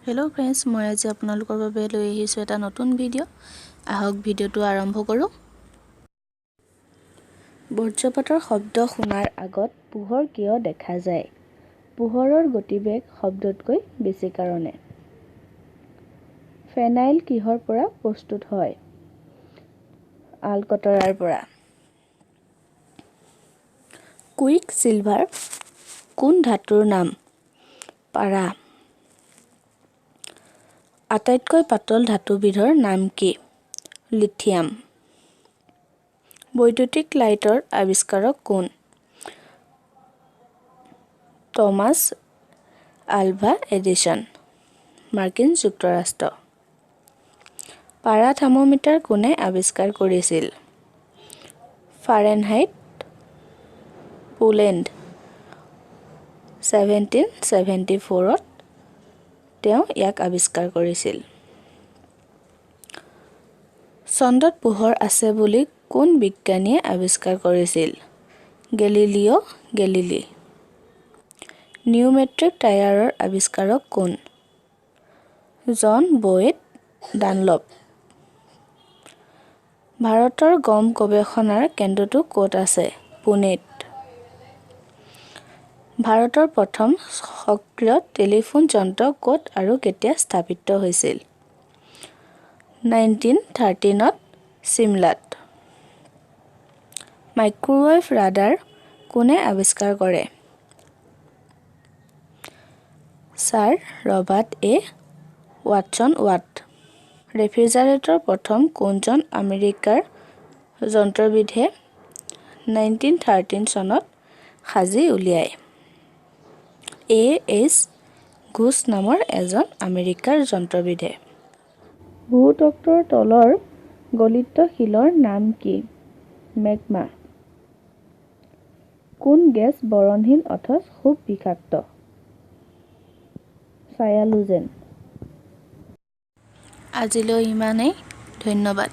Hello' friends, মই আজি আপোনালোকৰ বাবে লৈ আহিছোঁ এটা নতুন ভিডিঅ'। আহক, ভিডিঅ'টো আৰম্ভ কৰোঁ। বজ্ৰপাতৰ শব্দ শুনাৰ আগত পোহৰ কিয় দেখা যায়? পোহৰৰ গতিবেগ শব্দতকৈ বেছি কাৰণে। ফেনাইল কিহৰ পৰা প্ৰস্তুত হয়? আলকতৰাৰ পৰা। কুইক চিলভাৰ কোন ধাতুৰ নাম? পাৰা। আটাইতকৈ পাতল ধাতুবিধৰ নাম কি? লিথিয়াম। বৈদ্যুতিক লাইটৰ আৱিষ্কাৰক কোন? টমাছ আলভা এডিছন, মাৰ্কিন যুক্তৰাষ্ট্ৰ। পাৰা থাৰ্মোমিটাৰ কোনে আৱিষ্কাৰ কৰিছিল? ফাৰেনহাইট পোলেণ্ড, 1774ত তেওঁ ইয়াক আৱিষ্কাৰ কৰিছিল। চন্দ্ৰত পোহৰ আছে বুলি কোন বিজ্ঞানীয়ে আৱিষ্কাৰ কৰিছিল? Galileo Galilei. Pneumatic টায়াৰৰ আৱিষ্কাৰক কোন? জন বয়েড ডানলপ। ভাৰতৰ গম গৱেষণাৰ কেন্দ্ৰটো ক'ত আছে? পুনেত। ভাৰতৰ প্ৰথম সক্ৰিয় টেলিফোন যন্ত্ৰ ক'ত আৰু কেতিয়া স্থাপিত হৈছিল? 1913ত চিমলাত। মাইক্ৰ'ৱেভ ৰাডাৰ কোনে আৱিষ্কাৰ কৰে? Sir Robert A Watson Watt. Refrigerator প্ৰথম কোনজন আমেৰিকাৰ যন্ত্ৰবিদে 1913 চনত সাজি উলিয়ায়? এ এইচ ঘোষ নামৰ এজন আমেৰিকাৰ যন্ত্ৰবিদে। ভূত্বকৰ তলৰ গলিত শিলৰ নাম কি? মেগমা। কোন গেছ বৰণহীন অথচ খুব বিষাক্ত? চায়ানোজেন। আজিলৈ ইমানেই, ধন্যবাদ।